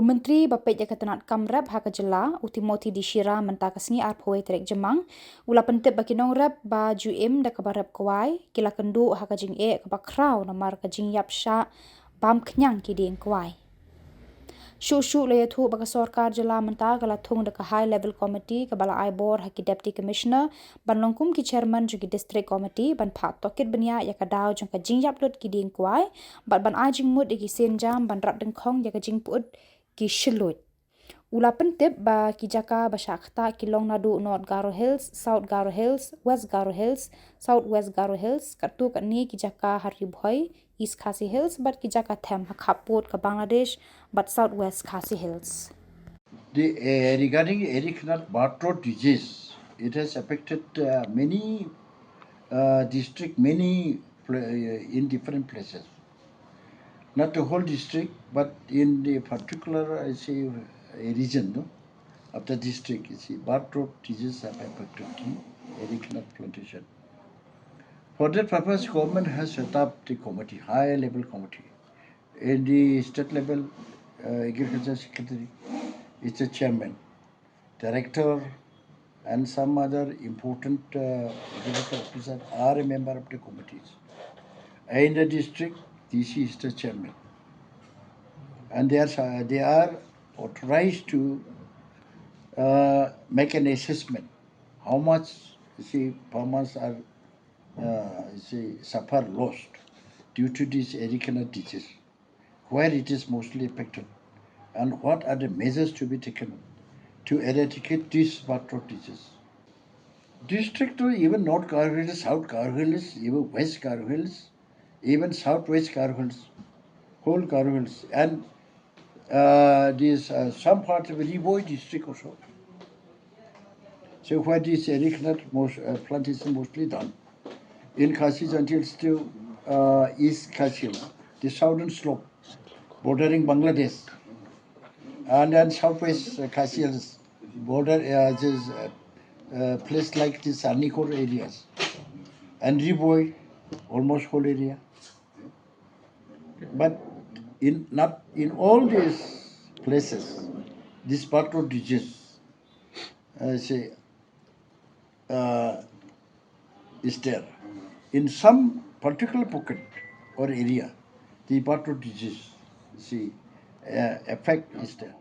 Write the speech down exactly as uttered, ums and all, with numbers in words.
U Myntri ba peit ïa ka tnat kam rep ha ka jylla, u Timothy D Shira, mynta ka sngi arphew tarik Jymmang, u la pyntip ba ki nongrep ba ju im da kaba rep kwai ki la kynduh ha ka jingeh kaba khraw namar ka jingïap shah bam khñiang ki dieng kwai. Shuh shuh la ïathuh ba ka sorkar jylla mynta ka la thung da ka High Level Committee kaba la ai bor ha ki Deputy Commissioner ban long kum ki chairman jong ki District Committee ban phah tohkit bniah ïa ka daw jong ka jingïap lut ki dieng kwai bad ban ai jingmut ïa ki sienjam ban rat dyngkhong ïa ka jingpyut ki shilluit. U la pyntip ba ki jaka ba shah ktah ki long naduh North Garo Hills, South Garo Hills, West Garo Hills, South West Garo Hills, katto katne ki jaka ha Ri Bhoi, East Khasi Hills, bad ki jaka them ha khappud ka Bangladesh bad South West Khasi Hills. The, uh, regarding Eric Nat Bartrot disease, it has affected uh, many uh, district, many pla- uh, in different places. Not the whole district, but in the particular, I say, a region no, of the district. You see, Bartrot disease have affected the Eric Nat plantation. For that purpose, government has set up the committee, high level committee. In the state level, uh, agriculture secretary is the chairman. Director and some other important uh, agriculture officers are a member of the committees. In the district, D C is the chairman. And they are, they are authorized to uh, make an assessment how much, you see, farmers are, uh, you see, suffer lost due to this Eric Nat disease, where it is mostly affected, and what are the measures to be taken to eradicate this bad throat disease. District to even North Garo Hills, South Garo Hills, even West Garo Hills, even Southwest Garo Hills, whole Garo Hills, and uh, this uh, some part of Ri Bhoi district also. So where this Eric Nat most, uh, plantation mostly done. In Khasi Jaintia Hills to uh, East Khasi Hills, the southern slope bordering Bangladesh, and then Southwest uh, Khasi Hills border uh, this, uh, uh, place like this Sarnikor areas and Ri Bhoi, almost whole area. But in not in all these places, this bad throat disease, I say, uh, is there. In some particular pocket or area, the bad throat disease, see, uh, effect is there.